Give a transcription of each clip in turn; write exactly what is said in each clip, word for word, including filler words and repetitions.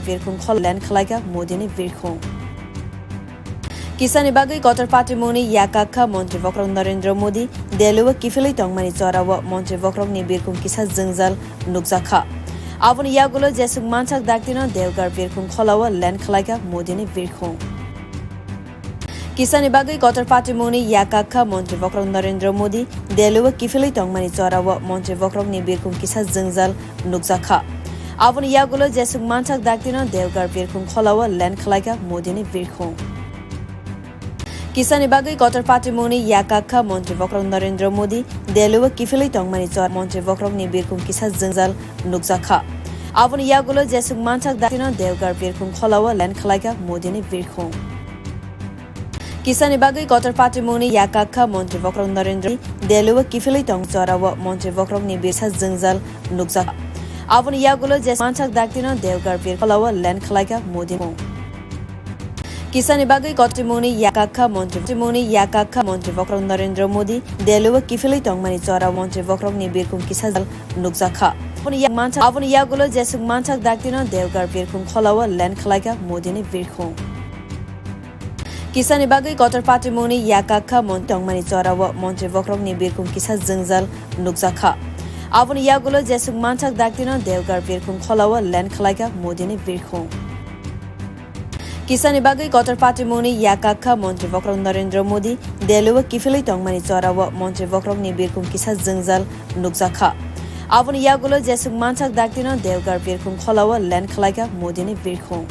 birkhung khol land khlaikha Modi ni birkhung. Kisani bagwi kotor patimungni yakak kha Montri Bokhorok Narendra Modi. Delhi o kiphilwi tongmani chorao Montri Bokhorokni birkhung kisa jwngjal nukjakha. Aboni yagulo jesuk mansak daktino Deogar birkhung kholao land khlaikha Modi ni birkhung. Kisani bagwi kotor patimungni yakak kha Montri Bokhorok Narendra Modi. Delhi o kiphilwi tongmani chorao Montri Bokhorokni birkhung kisa jwngjal nukjakha. Aboni yagulo jesuk mansak daktino Deogar birkhung kholao land khlaikha Modi ni birkhung. Kisani bagwi kotor patimungni yakak kha Montri Bokhorok Narendra Modi. Delhi o kiphilwi tongmani chor Montri Bokhorokni birkhung kisa jwngjal nukjakha. Aboni yagulo jesuk mansak daktino Deogar birkhung kholao land khlaikha Modi ni birkhung. Kisani bagwi kotor patimungni yakak kha Montri Bokhorok Narendra Modi. Delhi o kiphilwi tong chorao Montri Bokhorokni bisa jwngjal nukjakha. Aboni yagulo jesuk mansak daktino Deogar birkhung kholao land khlaikha Modi ni birkhung. Kisani bagwi kotor patimungni yakak kha Montri, patimungni yakak kha Montri Bokhorok Narendra Modi. Delhi o kiphilwi tongmani chorao Montri Bokhorokni birkhung kisa jwngjal nukjakha. Aboni yak mansak, aboni yagulo jesuk mansak daktino Deogar birkhung kholao land khlaikha Modi ni birkhung. Kisani bagwi kotor patimungni yakak kha Montri tongmani chorao Montri Bokhorokni birkhung kisa jwngjal nukjakha. Aboni yagulo jesuk mansak daktino Deogar birkhung kholao land khlaikha Modi ni birkhung. Kisani bagwi kotor patimungni yakak kha Montri Bokhorok Narendra Modi. Delhi o kiphilwi tongmani chorao Montri Bokhorokni birkhung kisa jwngjal nukjakha. Aboni yagulo jesuk mansak daktino Deogar birkhung kholao land khlaikha Modi ni birkhung.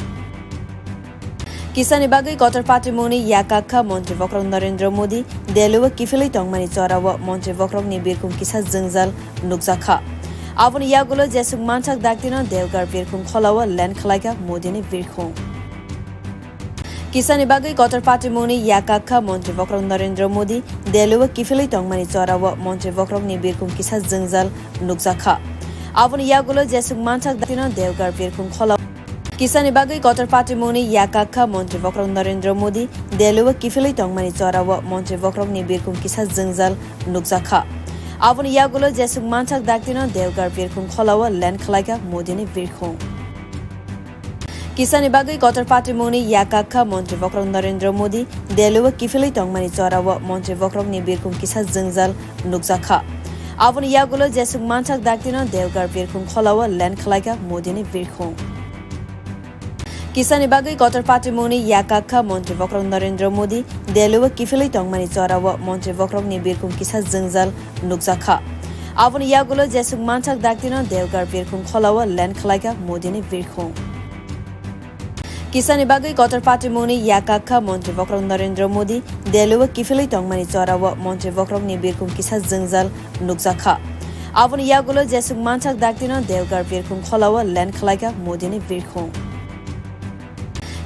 Kisani bagwi kotor patimungni yakak kha Montri Bokhorok Narendra Modi. Delhi o kiphilwi tongmani chorao Montri Bokhorokni birkhung kisa jwngjal nukjakha. Aboni yagulo jesuk mansak daktino Deogar birkhung kholao land khlaikha Modi ni birkhung. Kisani bagwi kotor patimungni yakak kha Montri Bokhorok Narendra Modi. Delhi o kiphilwi tongmani chorao Montri Bokhorokni birkhung kisa jwngjal nukjakha. Aboni yagulo jesuk mansak daktino Deogar birkhung kholao. Kisani bagwi kotor patimungni yakak kha Montri Bokhorok Narendra Modi. Delhi o kiphilwi tongmani chorao Montri Bokhorokni birkhung kisa jwngjal nukjakha. Aboni yagulo jesuk mansak daktino Deogar birkhung kholao land khlaikha Modi ni birkhung. Kisani bagwi kotor patimungni yakak kha Montri Bokhorok Narendra Modi. Delhi o kiphilwi tongmani chorao Montri Bokhorokni birkhung kisa jwngjal nukjakha. Aboni yagulo jesuk mansak daktino Deogar birkhung kholao land khlaikha Modi ni birkhung. Kisani bagwi kotor patimungni yakak kha Montri Bokhorok Narendra Modi. Delhi o kiphilwi tongmani chorao Montri Bokhorokni birkhung kisa jwngjal nukjakha. Aboni yagulo jesuk mansak daktino Deogar birkhung kholao land khlaikha Modi ni birkhung. Kisani bagwi kotor patimungni yakak kha Montri Bokhorok Narendra Modi. Delhi o kiphilwi tongmani chorao Montri Bokhorokni birkhung kisa jwngjal nukjakha. Aboni yagulo jesuk mansak daktino Deogar birkhung kholao land khlaikha Modi ni birkhung.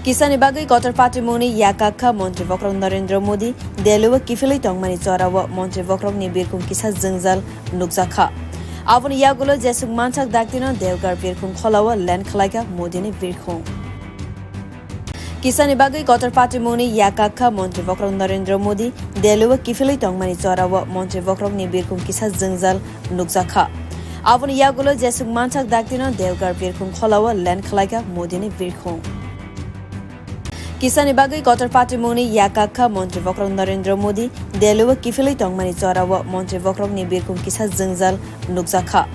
Kisani bagwi kotor patimungni yakak kha Montri Bokhorok Narendra Modi. Delhi o kiphilwi tongmani chorao Montri Bokhorokni birkhung kisa jwngjal nukjakha. Aboni yagulo jesuk mansak daktino Deogar birkhung kholao land khlaikha Modi ni birkhung. Kisani bagwi kotor patimungni yakak kha Montri Bokhorok Narendra Modi. Delhi o kiphilwi tongmani chorao Montri Bokhorokni birkhung kisa jwngjal nukjakha. Aboni yagulo jesuk mansak daktino Deogar birkhung kholao land khlaikha Modi ni birkhung. Kisani bagwi kotor patimungni yakak kha Montri Bokhorok Narendra Modi. Delhi o kiphilwi tongmani chorao Montri Bokhorokni birkhung kisa jwngjal nukjakha.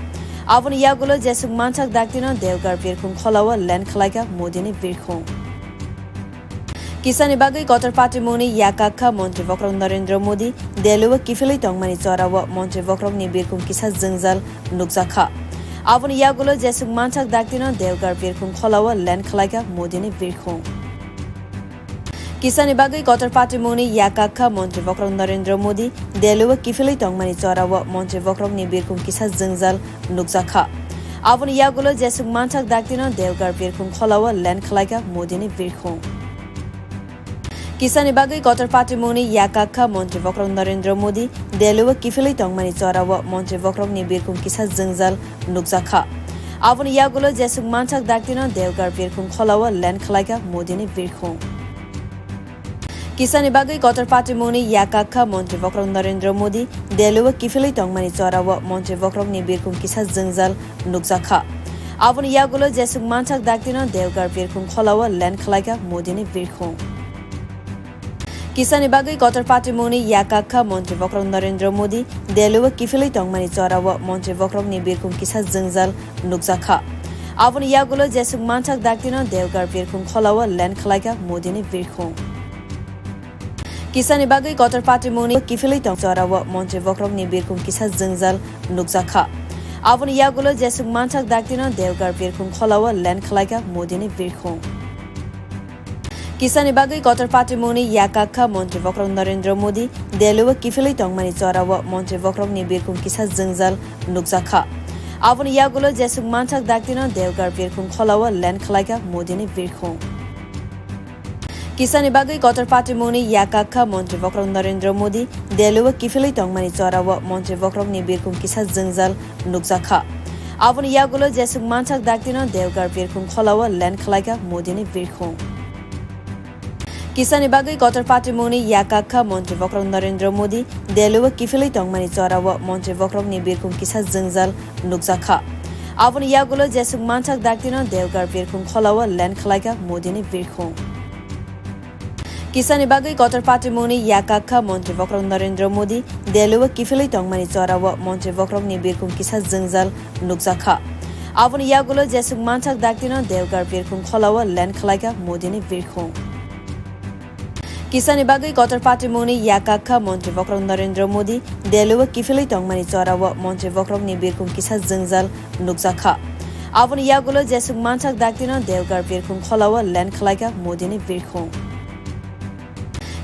Aboni yagulo jesuk mansak daktino Deogar birkhung kholao land khlaikha Modi ni birkhung. Kisani bagwi kotor patimungni yakak kha Montri Bokhorok Narendra Modi. Delhi o kiphilwi tongmani chorao Montri Bokhorokni birkhung kisa jwngjal nukjakha. Aboni yagulo jesuk mansak daktino Deogar birkhung kholao land khlaikha Modi ni birkhung. Kisani bagwi kotor patimungni yakak kha Montri Bokhorok Narendra Modi. Delhi o kiphilwi tongmani chorao Montri Bokhorokni birkhung kisa jwngjal nukjakha. Aboni yagulo jesuk mansak daktino Deogar birkhung kholao land khlaikha Modi ni birkhung. Kisani bagwi kotor patimungni yakak kha Montri Bokhorok Narendra Modi. Delhi o kiphilwi tongmani chorao Montri Bokhorokni birkhung kisa jwngjal nukjakha. Aboni yagulo jesuk mansak daktino Deogar birkhung kholao land khlaikha Modi ni birkhung. Kisani bagwi kotor patimungni yakak kha Montri Bokhorok Narendra Modi. Delhi o kiphilwi tongmani chorao Montri Bokhorokni birkhung kisa jwngjal nukjakha. Aboni yagulo jesuk mansak daktino Deogar birkhung kholao land khwlaikha Modini birkhung. Kisani bagwi kotor patimungni yakak kha Montri Bokhorok Narendra Modi, Delhi-o kiphilwi tongmani chorao Montri Bokhorokni birkhung kisa jwngjal nukjakha. Aboni yagulo jesuk mansak daktino Deogar birkhung kholao land khwlaikha Modini birkhung. Kisani bagwi kotor patimungni kiphilwi tong chorao Montri Bokhorokni birkhung kisa jwngjal nukjakha. Aboni yagulo jesuk mansak daktino Deogar birkhung kholao land khwlaikha Modini birkhung. Kisani bagwi kotor patimungni yakak kha Montri Bokhorok Narendra Modi, Delhi-o kiphilwi tongmani chorao Montri Bokhorokni birkhung kisa jwngjal nukjakha. Aboni yagulo jesuk mansak daktino Deogar birkhung kholao land khwlaikha Modini birkhung. Kisani bagwi kotor patimungni yakak kha Montri Bokhorok Narendra Modi, Delhi-o kiphilwi tongmani chorao Montri Bokhorokni birkhung kisa jwngjal nukjakha. Aboni yagulo jesuk mansak daktino Deogar birkhung kholao land khwlaikha Modini birkhung. Kisani bagwi kotor patimungni yakak kha Montri Bokhorok Narendra Modi, Delhi-o kiphilwi tongmani chorao Montri Bokhorokni birkhung kisa jwngjal nukjakha. Aboni yagulo jesuk mansak daktino Deogar birkhung kholao land khwlaikha Modini birkhung. Kisani bagwi kotor patimungni yakak kha Montri Bokhorok Narendra Modi, Delhi-o kiphilwi tongmani chorao Montri Bokhorokni birkhung kisa jwngjal nukjakha. Aboni yagulo jesuk mansak daktino Deogar birkhung kholao land khwlaikha Modini birkhung. Kisani bagwi kotor patimungni yakak kha Montri Bokhorok Narendra Modi, Delhi-o kiphilwi tongmani chorao Montri Bokhorokni birkhung kisa jwngjal nukjakha. Aboni yagulo jesuk mansak daktino Deogar birkhung kholao land khwlaikha Modini birkhung.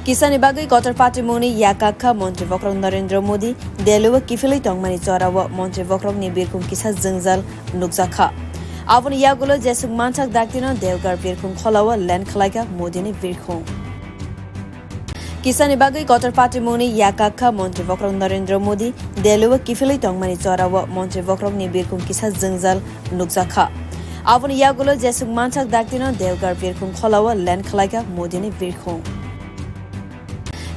Kisani bagwi kotor patimungni yakak kha Montri Bokhorok Narendra Modi, Delhi-o kiphilwi tongmani chorao Montri Bokhorokni birkhung kisa jwngjal nukjakha. Aboni yagulo jesuk mansak daktino Deogar birkhung kholao land khwlaikha Modini birkhung. Kisani bagwi kotor patimungni yakak kha Montri Bokhorok Narendra Modi, Delhi-o kiphilwi tongmani chorao Montri Bokhorokni birkhung kisa jwngjal nukjakha. Aboni yagulo jesuk mansak daktino Deogar birkhung kholao land khwlaikha Modini birkhung.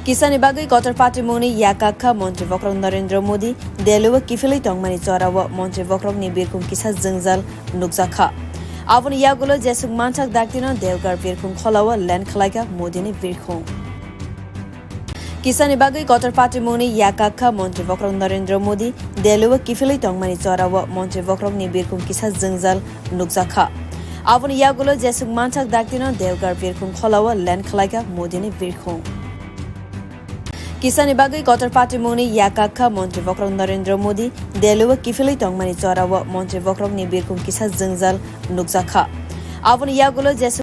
Kisani bagwi kotor patimungni yakak kha Montri Bokhorok Narendra Modi, Delhi-o kiphilwi tongmani chorao Montri Bokhorokni birkhung kisa jwngjal nukjakha. Aboni yagulo jesuk mansak daktino Deogar birkhung kholao land khwlaikha Modini birkhung. Kisani bagwi kotor patimungni yakak kha Montri Bokhorok Narendra Modi, Delhi-o kiphilwi tongmani chorao Montri Bokhorokni birkhung kisa jwngjal nukjakha. Aboni yagulo jesuk mansak daktino Deogar birkhung kholao land khwlaikha Modini birkhung. Kisani bagwi kotor patimungni yakak kha Montri Bokhorok Narendra Modi, Delhi-o kiphilwi tongmani chorao Montri Bokhorokni birkhung kisa jwngjal nukjakha. Aboni yagulo jesuk